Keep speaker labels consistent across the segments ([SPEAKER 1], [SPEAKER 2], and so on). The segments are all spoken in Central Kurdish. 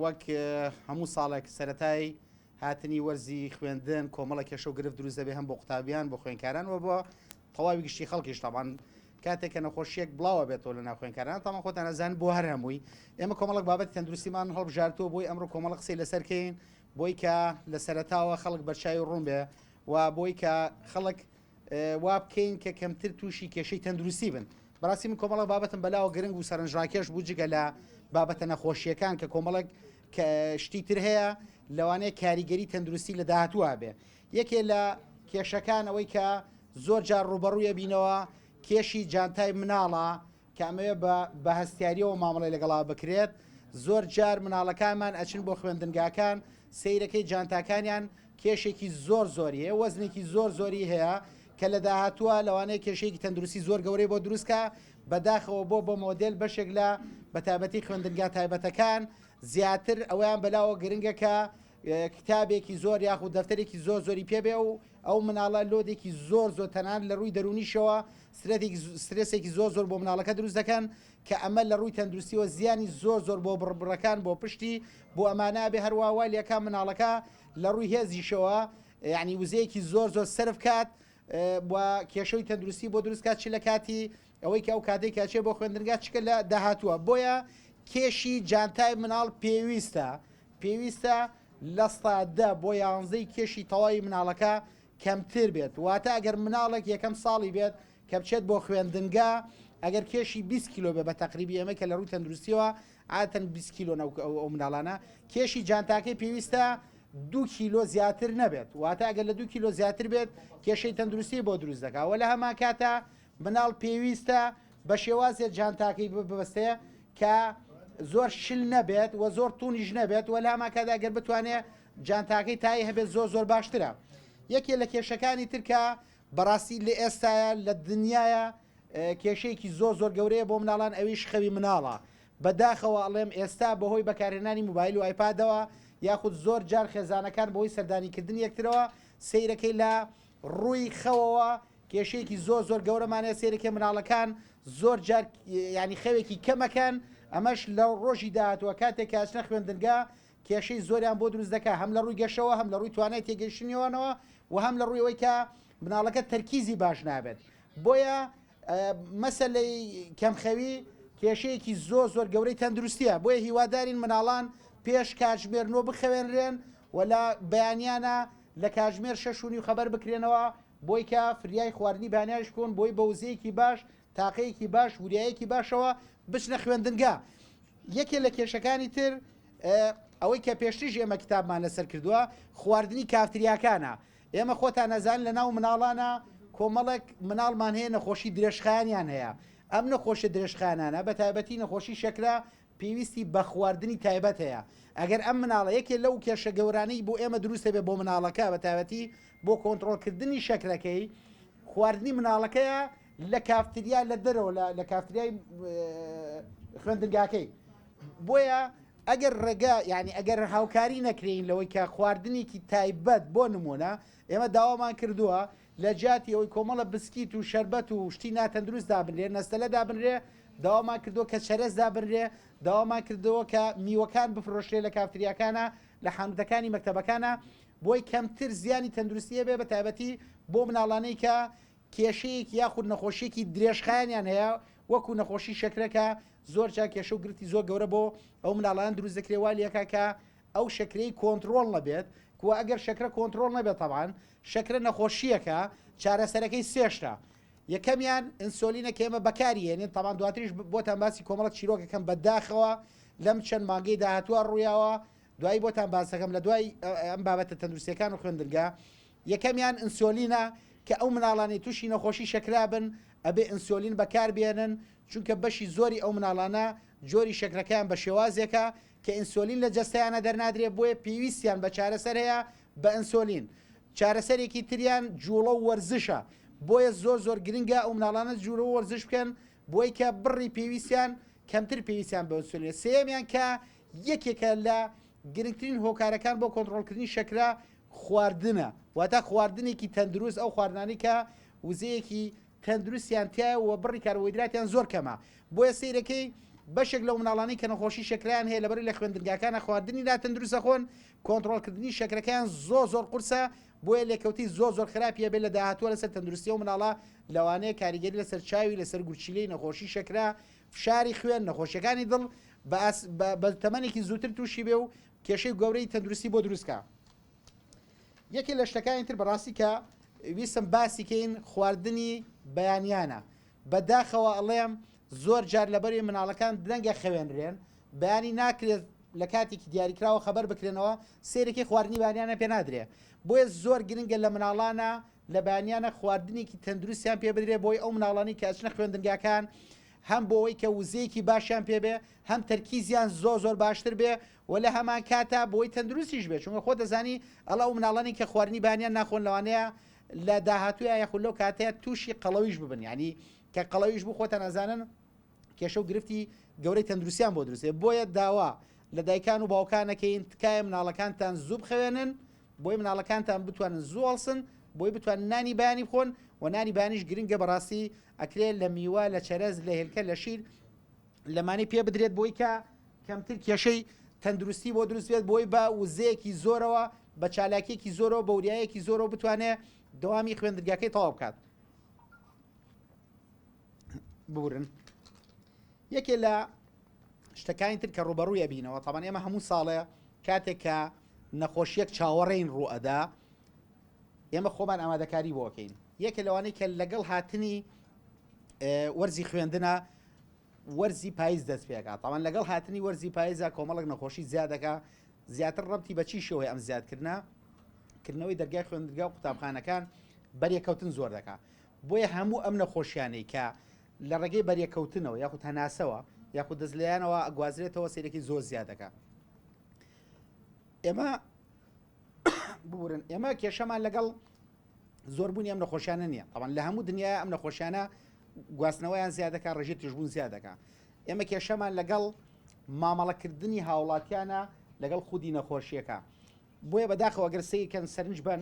[SPEAKER 1] وەک هەموو ساڵێک سەرەتای هاتنی وەرزی خوێندن کۆمەڵە کێشە و گرفت دروست دەبێت هەم بۆ قوتابیان بۆ خوێنکاران و بۆ تەواوی گشتی خەڵکیش تاوان کاتێک کە نەخۆشیەک بڵاوە بێتەوە لە ناو خوێنکاران تاوان خۆتان ئەزان بۆ هەر هەمووی ئێمە کۆمەڵک بابەتی تەندروستیمان هەڵبژارتووە بۆی ئەمڕۆ کۆمەڵە قسەی لەسەر کەین بۆی کە لە سەرەتاوە خەڵک بەرچاوی ڕوون بێ و بۆی کە خەڵک وا بکەین کە کەمتر تووشی کێشەی تەندروستی بن. بەڕاستی من کۆمەڵێک بابەتم بەلاوە گرنگ و سەرنجڕاکێش بوو جگە لە بابەتە نەخۆشییەکان کە کۆمەڵێک کە شتی تر هەیە لەوانەیە کاریگەری تەندروستی لە داهاتووە بێ. یەکێ لە کێشەکان ئەوەی کە زۆر جار ڕووبەڕووی ئەبینەوە کێشی جانتای مناڵە کە ئەمەوێ بە بە هەستیاریەوە مامەڵەی لەگەڵا بکرێت، زۆر جار مناڵەکانمان ئەچن بۆ خوێندنگاکان سەیرەکەی جانتاکانیان کێشێکی زۆر زۆری هەیە وەزنێکی زۆر زۆری هەیە کە لە داهاتووە لەوانەیە کێشەیەکی تەندروستی زۆر گەورەی بۆ دروست کا، بەداخەوە بۆ بۆ مۆدێل بەشێک لە بەتایبەتی خوێندنگا تایبەتەکان زیاتر ئەوەیان بەلاوە گرنگە کە کتابێکی زۆر یاخود دەفتەرێکی زۆر زۆری پێ بێ و ئەو مناڵە لۆدێکی زۆر زۆر تەنانەت لە ڕووی دەروونیشەوە سترێسێکی زۆر زۆر بۆ مناڵەکە دروست دەکەن کە ئەمە لە ڕووی تەندروستیەوە زیانی زۆر زۆر بۆ بڕبڕەکان بۆ پشتی بۆ ئەمانە ئەبێ هەروا وای لێکا مناڵەکە لە ڕووی هێزیشەوە یعنی وزەیەکی زۆر زۆر سەرف کات و کێشەی تەندروستی بۆ دروست کات چ لە کاتی ئەوەی کە ئەو کاتێک کاچێ بۆ خوێندنگا چکە لە داهاتووە بۆیە کێشی جانتای مناڵ پێویستە پێویستە 10% بۆ یانزەی کێشی تەواوی مناڵەکە کەمتر بێت واتە ئەگەر مناڵێک یەکەم ساڵی بێت کە بچێت بۆ خوێندنگا ئەگەر کێشی 20 کیلۆ بێ بە تەقریبی ئێمە کە لە ڕووی تەندروستیەوە عادەتەن 20 کیلۆ ئەو مناڵانە کێشی جانتاکەی پێویستە دو کیلۆ زیاتر نەبێت واتە ئەگەر لە دو کیلۆ زیاتر بێت کێشەی تەندروستی بۆ دروست دەکا وە لە هەمان کاتە مناڵ پێویستە بە شێوازێ جانتاکەی ببەستێ کە زۆر شل نەبێت و زۆر تونیش نەبێت وە لە هەمان کاتدا گەر بتوانێ جانتاکەی تای هەبێت زۆر زۆر باشترە. یەکێ لە کێشەکانی تر کە بەڕاستی لە ئێستایا لە دنیایا کێشەیەکی زۆر زۆر گەورەیە بۆ مناڵان ئەویش خەوی مناڵە. بەداخەوە ئەڵێم ئێستا بەهۆی بەکارهێنانی موبایل و ئایپادەوە یاخود زۆر جار خێزانەکان بەهۆی سەردانیکردنی یەکترەوە سەیرەکەی لە ڕووی خەوەوە کێشەیەکی زۆر زۆر گەورەمان هەیە سەیرەکەی مناڵەکان زۆر جار یانی خەوێکی کەمەکەن ئەمەش لە ڕۆژی داهاتووە کاتێک کە ئەچنە خوێندنگا کێشەی زۆریان بۆ دروست دەکات هەم لە ڕووی گەشەوە هەم لە ڕووی توانای تێگەیشتنیوانەوە و هەم لە ڕووی ئەوەی کە مناڵەکە تەرکیزی باش نابێت بۆیە مەسەلەی کەمخەوی کێشەیەکی زۆر زۆر گەورەی تەندروستیە بۆیە هیوادارین مناڵان پێش کاتژمێر نۆ بخەوێنرێن و لە بەیانیانە لە کاتژمێر شەش و نیو خەبەر بکرێنەوە بۆی کە فریای خواردنی بانیانیش بکەون بۆی بە وزەیەکی باش تاقەیەکی باش وریایەکی باشەوە بچنە خوێندنگا یەکێ لە کێشەکانی تر ئەوەی کە پێشتریش ئێمە کتابمان لەسەر کردووە خواردنی کافتریاکانە ئێمە خۆتان ئەزانن لە ناو مناڵانە کۆمەڵێک مناڵمان هەیە نەخۆشی درێژخایەنیان هەیە ئەم نەخۆشیە درێژخایەنانە بە تایبەتی نەخۆشی شەکرە پێویستی بە خواردنی تایبەت هەیە ئەگەر ئەم مناڵە یەکێ لەو کێشە گەورانەی بۆ ئێمە دروست دەبێت بۆ مناڵەکە بە تایبەتی بۆ کۆنتڕۆڵکردنی شەکرەکەی خواردنی مناڵەکەیە لە کافتریا لە دەرەوە لە کافتریای خوێندنگاکەی بۆیە ئەگەر ڕێگە یعنی ئەگەر هاوکاری نەکرێین لەوەی کە خواردنێکی تایبەت بۆ نمونە ئێمە داوامان کردووە لە جیاتی ئەوەی کۆمەڵە بسکیت و شەربەت و شتی ناتەندروست دابنرێ نەستەلە دابنرێ داوامان کردووە کە چەرەس دابنرێ داوامان کردووە کە میوەکان بفرۆشرێ لە کافتریاکانە لە حانوتەکانی مەکتەبەکانە بۆی کەمتر زیانی تەندروستی هەبێ بە تایبەتی بۆ مناڵانەی کە کێشەیەک یاخود نەخۆشیەکی درێژخایەنیان هەیە وەکو نەخۆشی شەکرە کە زۆر جار کێشە و گرفتی زۆر گەورە بۆ ئەو مناڵانە دروست دەکرێت وا لێکا کە ئەو شەکرەی کۆنتڕۆڵ نەبێت کوە ئەگەر شەکرە کۆنتڕۆڵ نەبێت تەبعەن شەکرە نەخۆشیەکە چارەسەرەکەی سێ شتە یەکەمیان ئینسۆلینە کە ئێمە بەکاری هێنین تەبعەن دواتریش بۆتان باسی کۆمەڵە چیرۆکەکەم بەداخەوە لەم چەند مانگەی داهاتووە ڕوویاوە دوایی بۆتان باسەکەم لە دوای ئەم بابەتە تەندروستیەکان و خوێندنگا یەکەمیان ئنسۆلینە کە ئەو مناڵانەی توشی نەخۆشی شەکرە بن ئەبێ ئنسۆلین بەکار بێنن چونکە بەشی زۆری ئەو مناڵانە جۆری شەکرەکەیان بە شێوازێکە کە ئنسۆلین لە جەستەیانە دەرنادرێ بۆیە پێویستیان بە چارەسەر هەیە بە ئنسۆلین چارەسەرێکی تریان جوڵە و وەرزشە بۆیە زۆر زۆر گرنگە ئەو مناڵانە جوڵە و وەرزش بکەن بۆی کە بڕی پێویستیان کەمتر پێویستیان بە ئنسۆلینە سێیەمیان کە یەکێکە لە گرنگترین هۆکارەکان بۆ کۆنتڕۆڵکردنی شەکرە خواردنە، واتە خواردنێکی تەندروست، ئەو خواردنانەی کە وزەیەکی تەندروستیان تیایە و بڕی کاربۆهیدراتیان زۆر کەمە، بۆیە سەیرەکەی بەشێک لەو مناڵانەی کە نەخۆشی شەکرەیان هەیە لەبەرئەوەی لە خوێندنگاکانە خواردنی ناتەندروست ئەخۆن، کۆنتڕۆڵکردنی شەکرەکەیان زۆر زۆر قورسە، بۆیە لێکەوتەی زۆر زۆر خراپی ئەبێت لە داهاتووە لەسەر تەندروستی ئەو مناڵە، لەوانەیە کاریگەری لەسەر چاوی، لەسەر گورچیلەی، نەخۆشی شەکرە، فشاری خوێن، نەخۆشیەکانی دڵ بە تەمەنێکی زووتر تووشی بێ و کێشەی گەورەی تەندروستی بۆ دروست کا. یەکێ لە شتەکانی تر بەڕاستی کە ویستم باسی کەین خواردنی بەیانیانە. بە داخەوە ئەڵێم زۆر جار لەبەری مناڵەکان درەنگ ئەخەوێنرێن، بەیانی ناکرێت لە کاتێکی دیاریکراوە خەبەر بکرێنەوە، سەیرەکەی خواردنی بەیانیانە پێ نادرێ. بۆیە زۆر گرنگە لە مناڵانە لە بەیانیانە خواردنێکی تەندروستیان پێ بدرێ بۆی ئەو مناڵانەی کە ئەچنە خوێندنگاکان هەم بۆ ئەوەی کە وزەیەکی باشیان پێ بێ هەم تەرکیزیان زۆر زۆر باشتر بێ و لە هەمان کاتا بۆی تەندروستیش بێ چونکە خۆت دەزانی ئەڵە ئەو مناڵانی کە خواردنی بەیانیان ناخۆن لەوانەیە لە داهاتوویا یاخود لەو کاتەیە تووشی قەڵەویش ببن یعنی کە قەڵەویش بوو خۆتان ئەزانن کێشە و گرفتی گەورەی تەندروستیان بۆ دروست بۆیە داوا لە دایکان و باوکانەکەین تکایە مناڵەکانتان زوو بخەوێنن بۆی مناڵەکانتان بتوانن زوو هەڵسن بۆی بتوانن نانی بەیانی بخۆن و نانی بەیانیش گرنگە بەڕاستی ئەکرێ لە میوە لە چەرەز لە هێلکە لە شیر لەمانەی پێ بدرێت بۆی کە کەمتر کێشەی تەندروستی بۆ دروست بێت بۆی بە وزەیەکی زۆرەوە بە چالاکیەکی زۆرەوە بە وریایەکی زۆرەوە بتوانێت دەوامی خوێندنگاکەی تەواو بکات. ببورن یەکێ لە شتەکانی تر کە ڕوبەڕووی ئەبینەوە تاوان ئێمە هەموو ساڵێ کاتێک کە نەخۆشیەک چاوەڕێین ڕوو ئەدا ئێمە خۆمان ئامادەکاری بۆکەین یەکێ لەوانەی کە لەگەڵ هاتنی وەرزی خوێندنە وەرزی پاییز دەست پێکات تاوان لەگەڵ هاتنی وەرزی پاییزە کۆمەڵک نەخۆشی زیادەکە زیاتر ڕەبتی بە چی شێوەیە ئەم زیادکردە کردنەوەی دەرگای خوێندنگا و قوتابخانەکان بەریەکەوتن زۆر دەکا بۆیە هەموو ئەم نەخۆشیانەی کە لە ڕێگەی بەریەکەوتنەوە یاخود هەناسەوە یاخود دەست لێیانەوە ئەگوازرێتەوە سەیرەکی زۆر زیاد دەکا ئێمە ببورن ئێمە کێشەمان لەگەڵ زۆربوونی ئەم نەخۆشیانە نییە تاوان لە هەموو دنیای ئەم نەخۆشیانە گواستنەوەیان زیاد دەکات ڕێژەی توشبوون زیاد دەکات ئێمە کێشەمان لەگەڵ مامەڵەکردنی هاوڵاتیانە لەگەڵ خودی نەخۆشیەکە بۆیە بەداخەوە گەر سەیرکەن سەرنج بەن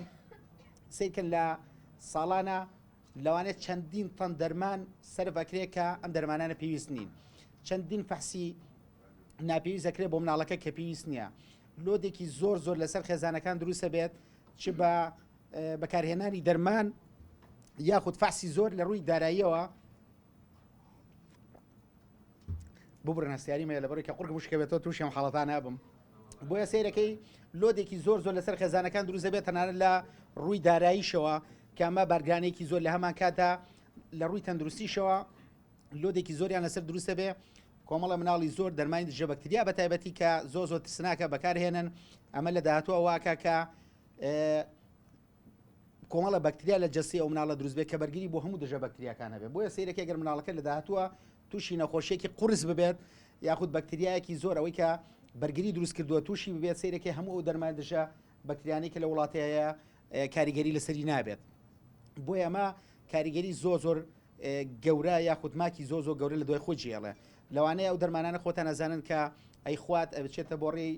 [SPEAKER 1] سەیرکەن لە ساڵانە لەوانەیە چەندین تەن دەرمان سەرف ئەکرێ کە ئەم دەرمانانە پێویست نین چەندین فەحسی ناپێویست ئەکرێ بۆ مناڵەکە کە پێویست نییە لۆدێکی زۆر زۆر لەسەر خێزانەکان دروستە بێت چ بە بەکارهێنانی دەرمان یاخود فەحسی زۆر لە ڕووی داراییەوە ببرن هەستیاری مەیە لەبەرەوەی کە قورگم وشکەبێتەوە تووشی ئەم حاڵەتانە ئەبم بۆیە سەیرەکەی لۆدێکی زۆر زۆر لەسەر خێزانەکان دروست دەبێت تەنانەت لە ڕووی داراییشەوە کە ئەمە بارگرانێکی زۆر لە هەمان کاتا لە ڕووی تەندروستیشەوە لۆدێکی زۆریان لەسەر دروست دەبێ کۆمەڵە مناڵی زۆر دەرمانی دژە بەکتریا بە تایبەتی کە زۆر زۆر ترسناکە بەکارهێنن ئەمە لە داهاتووە واکە کە کۆمەڵە بەکتریا لە جەستەی ئەو مناڵە دروست بێت کە بەرگری بۆ هەموو دژە بەکتریاکان هەبێت بۆیە سەیرەکە گەر مناڵەکە لە داهاتووە تووشی نەخۆشیێکی قورس ببێت یاخود بەکتریایەکی زۆر ئەوەی کە بەرگری دروست کردووە تووشی ببێت سەیرەکەی هەموو ئەو دەرمان دژە بەکتریانەی کە لە وڵاتی هەیە کاریگەری لەسەری نابێت بۆیە ئەمە کاریگەری زۆر زۆر گەورە یاخود ماکی زۆر زۆر گەورە لە دوای خۆی جێڵێ لەوانەیە ئەو دەرمانانە خۆتان ئەزانن کە ئەیخوات ئەبچێتە بۆڕی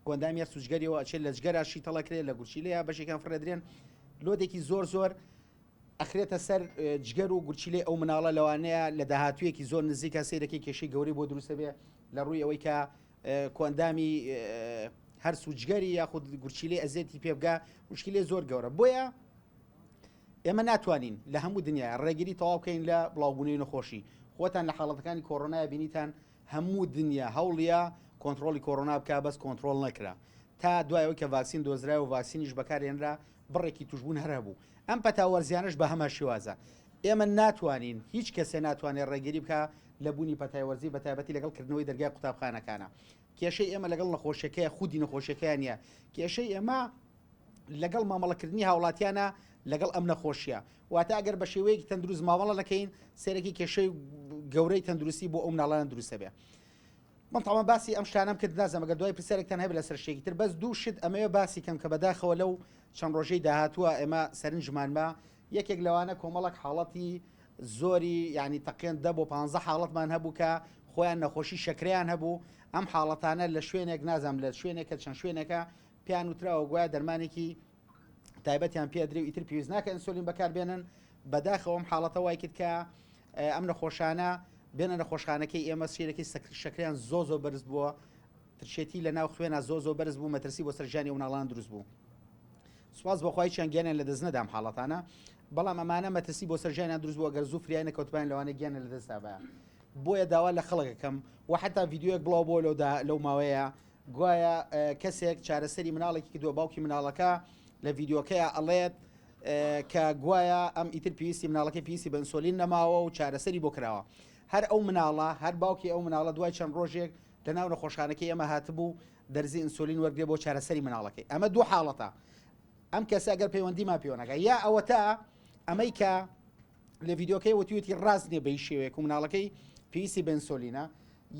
[SPEAKER 1] کۆئەندامی هەرس و جگەریەوە ئەچێت لە جگەرا شیتەڵ ئەکرێت لە گورچیلەیە بەشێکیان فڕێدرێن لۆدێکی زۆر زۆر ئەخرێتە سەر جگەر و گورچیلەی ئەو مناڵە لەوانەیە لە داهاتوویەکی زۆر نزیکە سیرەکەی کێشەی گەورەی بۆ دروستە بێ لە ڕووی ئەوەی کە کۆئەندامی هەرس و جگەری یاخود گورچیلەی ئەزێتی پێبگا مشکلێ زۆر گەورە بۆیە ئێمە ناتوانین لە هەموو دنیا ڕێگری تەواو بکەین لە بڵاوبوونەوەی نەخۆشی خۆتان لە حاڵەتەکانی کۆرۆنای بینیتان هەموو دنیا هەوڵیا کۆنتڕۆڵی کۆرۆنا بکا بەس کۆنتڕۆڵ نەکرا تا دوای ئەوەی کە ڤاکسین دۆزرایەوە و ڤاکسینیش بەکارهێنرا بڕێکی توشبوون هەر هەبوو ئەم پەتا وەرزیانەش بە هەمان شێوازە ئێمە ناتوانین هیچ کەسێ ناتوانێت ڕێگری بکا لە بوونی پەتای وەرزی بە تایبەتی لەگەڵ کردنەوەی دەرگای قوتابخانەکانە کێشەی ئێمە لەگەڵ نەخۆشیەکەیە خودی نەخۆشیەکەیان نیە کێشەی ئێمە لەگەڵ مامەڵەکردنی هاوڵاتیانە لەگەڵ ئەم نەخۆشیە واتە ئەگەر بە شێوەیەکی تەندروست مامەڵە نەکەین سەرەکی کێشەی گەورەی تەندروستی بۆ ئەو مناڵانە دروستە بێ من تاوان باسی ئەم شتانەم کرد نازانم ئەگەر دوای پرسیارێکتان هەبێت لەسەر شتێکی تر بەس دوو شت ئەمەوێ باسی کەم کە بەداخەوە لەو چەند ڕۆژەی داهاتووە ئێمە سەرنجمان بە یەکێک لەوانە کۆمەڵک حاڵەتی زۆری یعنی تەقێن دە بۆ پ حاڵەتمان هەبوو کە خۆیان نەخۆشی شەکریان هەبوو ئەم حاڵەتانە لە شوێنێک نازانم لە شوێنێکە چەند شوێنێکە پێیان وتراوە گوایە دەرمانێکی تایبەتیان پێدرێ و ئیتر پێویست ناکە ئەنسۆلین بەکاربێنن بەداخەوە ئەم حاڵەتە وای کرد کە ئەم نەخۆشانە بێنە نەخۆشخانەکەی ئێمە سیرەکی شەکریان زۆ زۆر بەرز بووە ترشێتی لە ناو خوێنا زۆ زۆر بەرز بوو مەترسی بۆ سەر ژیانی ئەو مناڵان دروست بوو سوپاس بۆ خوا هیچیان گیانیان لەدەست نەدا ئەم حاڵەتانە بەڵام ئەمانە مەترسی بۆ سەر ژیانیان دروست بوو ئەگەر زوو فریای نەکەوتبایان لەوانەیە گیانیان لەدەست دابایە بۆیە داوا لە خەڵک ئەکەم و حتا ڤیدیۆیەک بڵاو بۆ لەودا لەو ماوەیە گوایە کەسێک چارەسەری مناڵێکی کردووە باوکی مناڵەکە لە ڤیدیۆکەیە ئەڵێت کە گوایە ئەم ئیتر پێویستی مناڵەکەی پێویستی بە ئینسۆلین نەماوە و چارەسەری بۆ کراوە هەر ئەو مناڵە هەر باوکی ئەو مناڵە دوای چەند ڕۆژێک لە ناو نەخۆشخانەکەی ئێمە هاتبوو دەرزی ئینسۆلین وەرگێ بۆ چارەسەری مناڵەکەی ئەمە دوو حاڵەتە ئەم کەسە ئەگەر پەیوەندیمان پێوە نەکا یا ئەوەتا ئەمەی کە لە ڤیدیۆکەی وتویەتی ڕاست نییە بە هیچ شێوەیەک و مناڵەکەی پێویستی بە ئینسۆلینە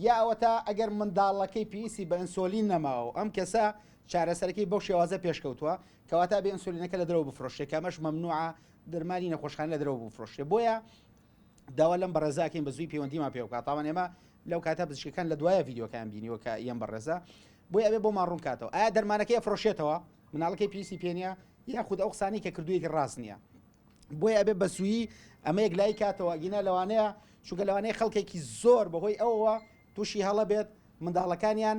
[SPEAKER 1] یا ئەوەتا ئەگەر منداڵەکەی پێویستی بە ئینسۆلین نەماوە و ئەم کەسە چارەسەرەکەی بەو شێوازە پێشکەوتووە کەواتە بێ ئینسۆلینەکە لە دەرەوە بفرۆشێ کە ئەمەش مەمنوعە دەرمانی نەخۆشخانە لە دەرەوە بفرۆشێ بۆیە داوا لەم بەڕێزاکەین بە زووی پەیوەندیمان پێ بکات تاوان ئێمە لەو کاتە پزیشکەکان لە دوایە ڤیدیۆکەیان بینیوە کە ئەم بەڕێزە بۆیە ئەبێ بۆمان ڕوون کاتەوە ئایا دەرمانەکەی ئەفرۆشێتەوە مناڵەکەی پێویستی پێ نییە یاخود ئەو قسانەی کە کردوویەتی ڕاست نییە بۆیە ئەبێ بە زوویی ئەمە یەکلایی کاتەوە گینا لەوانەیە چونکە لەوانەیە خەڵکێکی زۆر بەهۆی ئەوەوە تووشی هەڵە بێت منداڵەکانیان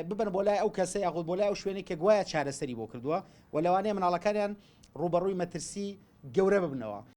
[SPEAKER 1] ببن بۆ لای ئەو کەسە یاخود بۆ لای ئەو شوێنێک کە گوایە چارەسەری بۆ کردووە و لەوانەیە مناڵەکانیان ڕووبەڕووی مەترسی گەورە ببنەوە.